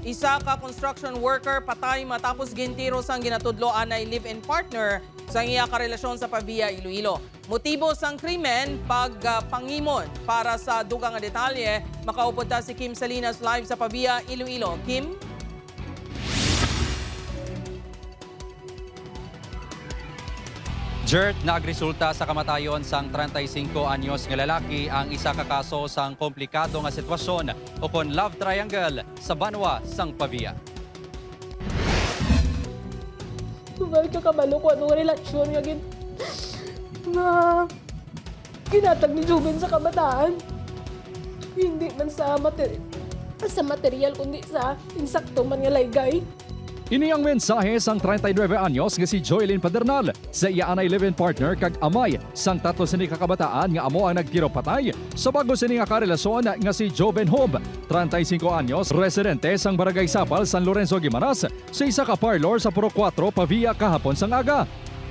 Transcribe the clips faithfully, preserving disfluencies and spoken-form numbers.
Isa ka construction worker patay matapos gintiro sang ginatudlo anay live-in partner sang iya karelasyon sa Pavia, Iloilo. Motibo sang krimen, pagpangimon. Para sa dugang nga detalye, makaupod ta si Kim Salinas live sa Pavia, Iloilo. Kim? Jert, nagresulta sa kamatayon sang treinta y cinco anyos nga lalaki ang isa ka kaso sang komplikado nga sitwasyon ukon love triangle sa banwa sang Pavia. Tunay ka kabalo ko anong relasyon nga gin nga ginatag ni Joven sa kabataan. Hindi man sa mater sa material kundi sa insakto man nga laygay. Ini ang mensahe sang treinta y nuebe anyos nga si Joylene Padernal sa iya anay live-in partner kag amay sang tatlo sini ka kabataan nga amo ang nagtiro patay sa bago sini nga karelasyon nga si Joven Hob, treinta y cinco anyos, residente sang Barangay Sapal, San Lorenzo, Guimaras, sa isa ka parlor sa Purok Cuatro, Pavia, kahapon sang aga.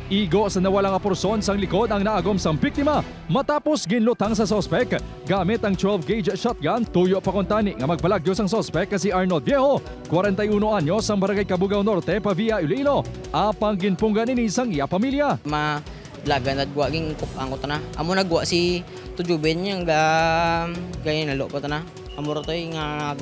Igo sa nawala nga porson sang likod ang naagom sang biktima matapos ginlutang sa suspek gamit ang twelve gauge shotgun. Tuyo pa kuntani nga magbalagyo sang suspek nga si Arnold Viejo, kwarenta y uno anyos, sang Barangay Cabugao Norte, Pavia, Iloilo, apang ginpunggan ini sang iya pamilya. Ma lagan at gwa ging kup-ang ko tana. Amo nagwa si Tujuben yang ga gani nalo pa tana. Amo ra toy nga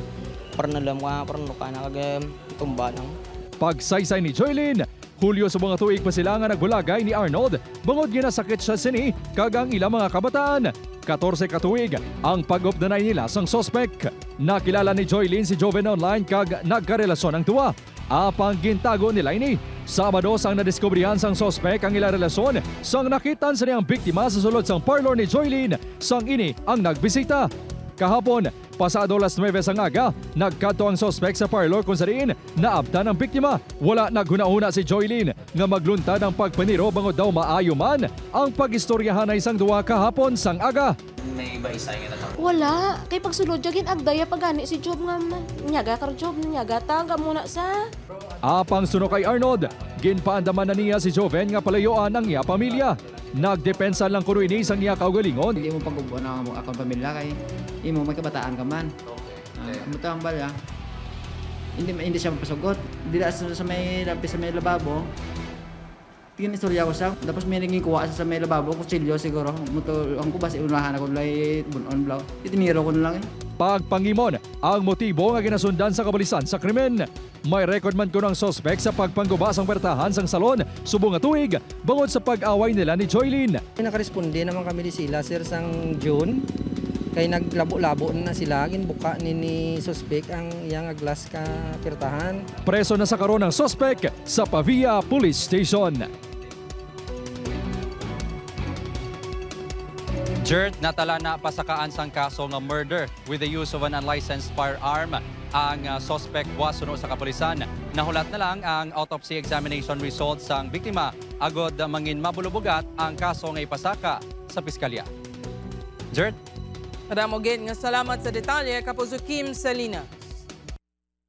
parnalam ka parno ka na kag tumba lang. Pagsaysay ni Joylene, Hulyo subong nga tuig pa sila nga nagbalagay ni Arnold bangod ginasakit siya sini kag ang ila mga kabataan. Katorse ka tuig ang pag-updanay nila sang suspek. Nakilala ni Joylene si Joven online kag nagkarelasyon ang duwa. Apang gintago nila ini. Sabado sang nadiskubrihan sang suspek ang ila relasyon sang nakitan sa niyang biktima sa sulod sang parlor ni Joylene sang ini ang nagbisita. Kahapon, pasado alas nuebe sang aga, nagkadto ang suspek sa parlor kung sa diin naabtan ang biktima. Wala naghunahuna si Joylene nga magluntad ang pagpaniro bangod daw maayo man ang pag-istoryahanay sang duha kahapon sang aga. May iba isa nga natabo. Wala. Kay pagsulod siya, gin-agdaya pa gani si Job nga ma-, nyaga ka, Job, nyaga ta, ang gamuna sa. Apang suno kay Arnold, ginpaandaman na niya si Joven nga palayoan ang iya pamilya. Nagdepensa lang kuno ini sang iya kaugalingon. Hindi mo pag-ubuan ang akong pamilya kay imo may kabataan ka man. Ah, amo ta ang bala. Hindi, hindi siya mapasugot. Dila sa, sa may rapi sa may lababo. Tinistorya ko siya. Tapos may naging kuha sa may lababo, kutsilyo siguro. Muto, ang kubas, iunahan ako nila, eh, bunon, blaw. Itiniro ko na lang, eh. Pagpangimon ang motibo nga ginasundan sa kapulisan sa krimen. May record man kuno ang suspek sa pagpangguba sang puwertahan sang salon subong nga tuig bangod sa pag-away nila ni Joylene. Nakaresponde naman kami ni sila, sir, sang June. Kay naglabo-labo na sila, ginbuka ni, ni suspek ang iya nga glass ka pirtahan. Preso na sa karon ang suspek sa Pavia Police Station. Jert, natalana pasakaan sang kaso nga murder with the use of an unlicensed firearm ang ah, suspect wa suno sa kapulisan. Nahulat na lang ang autopsy examination result sang biktima agod mangin mabulubugat ang kaso nga ipasaka sa piskalya. Jert? Madamo gid nga salamat sa detalye, Kapuso Kim Salina.